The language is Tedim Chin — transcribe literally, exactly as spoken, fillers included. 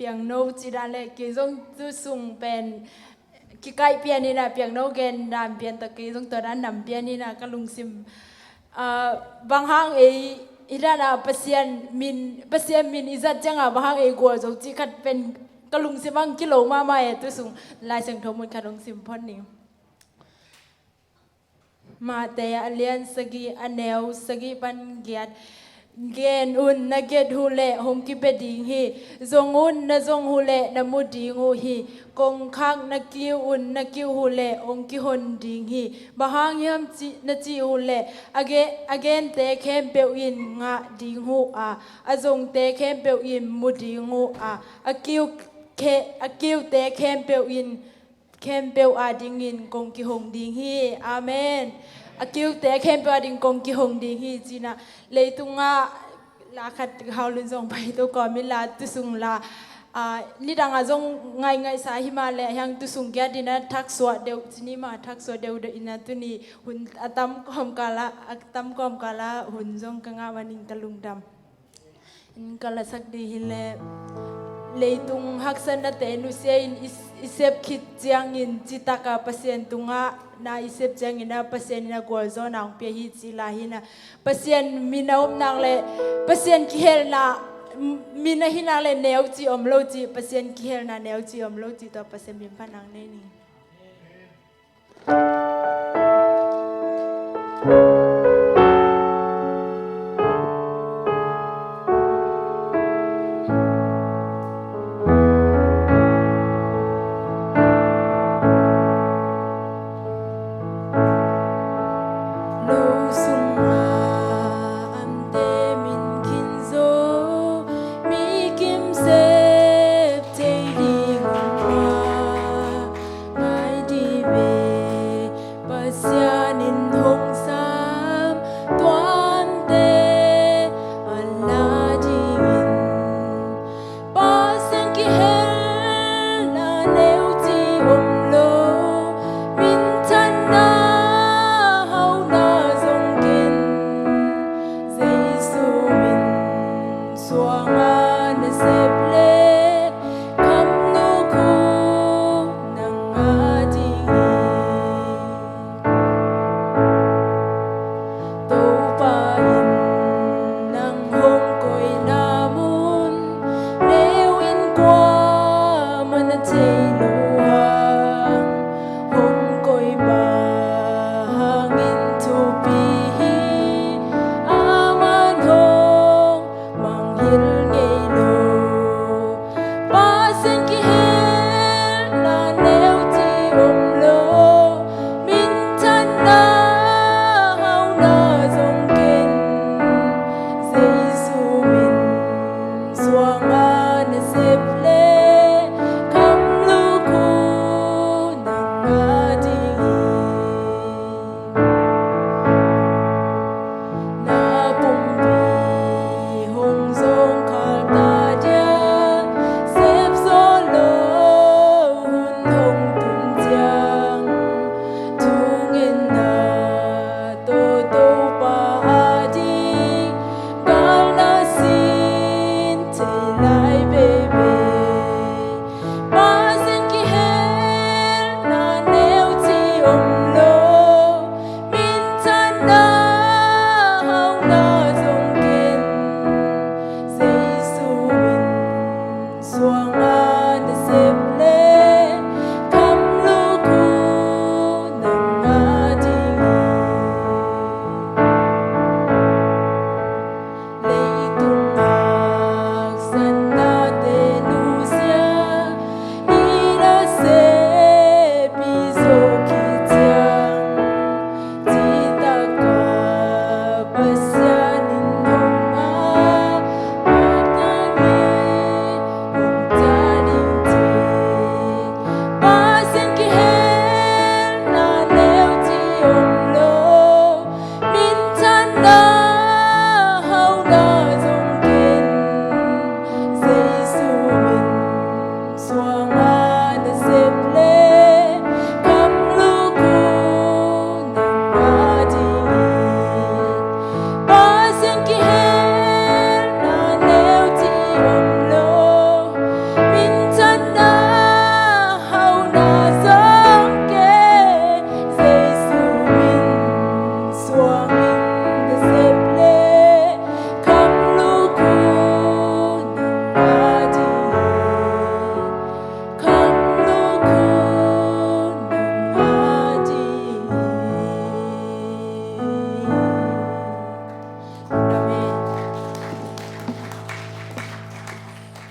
piangno ci dan le kei zong tu sung pen kikaih pian hi na, piangno gen dan pian tawh kei zong tua dan nam pian hi na, ka lungsim. Ah, bang hang ei i dan a Pasian min, Pasian min i zat ciang a bang hang ei gualzo cih khat pen ka lungsim ang kilo mahmah e. Tu sung Lai Siangtho mun khat hong sim phot ning. Mate a lian sagih a neu sagih pan giat. Gen un, na giat uh leh hong kipia ding hi. Zong un, na zong uh leh na mu ding uh hi. Kongkhak na kiu un, na kiu uh leh hong kihon ding hi. Bang hang hiam ci, na ci uh leh a ge-, a gente khempeuh in ngah ding uh a, a zongte khempeuh in mu ding uh a, a kiu khe-, a kiute khempeuh in khempeuh a dingin kong kihong ding hi. Amen. A kiute khempeuh a ding kong kihong ding hi. Cina leitungah la khat Hau Lun Zong pai to kawm in la tu sung la, ah, nidang a zong ngaingaihsa hi mah leh hiang tu sung giat in a thaksuah deuh cini mah thaksuah deuh deuh in a tuni hun a tam kawm kala, a tam kawm kala hun zong ka ngah manin ka lungdam. In ka lasak dih hi leh, leitung haksatnate nusia in i, i sep khit ciangin citak a Pasian tungah na i sep ciangin a Pasian in a gualzawhna hong pia hi ci la hi na. Pasian min a om nak leh, Pasian kihelna min a hi nak leh neu ci om lo ci, Pasian kihelna neu ci om lo ci tua Pasian min pan ang nei ni. Lo sungah ante min khin zo, mi kim sep thei ding ung a, ngai dih ve, Pasian in hong sam tuante a la dingin. Pasian kihelna neu ci om lo, minthanna hauhna zong ken, Jesu min suanga na sep leh, khamluk uh nang a ding hi. Topa in nang hong koihna mun, neu in kuamah na thei lo hang, hong koih pa hangin thupi hi, aman hong mangngilh ngei lo. Pasian kihelna neu ci om lo, minthanna hauhna zong ken, Jesu min suanga na sep leh, khamluk uh nang a ding hi. Na pumpi hong zawngkhal ta dia, sep zo lo hun hong tun ciang, thungetna tawh Topa a ding, galna sin thei lai veve. Pasian kihelna neu ci om lo, minthanna hauhna zong ken, Jesu min suanga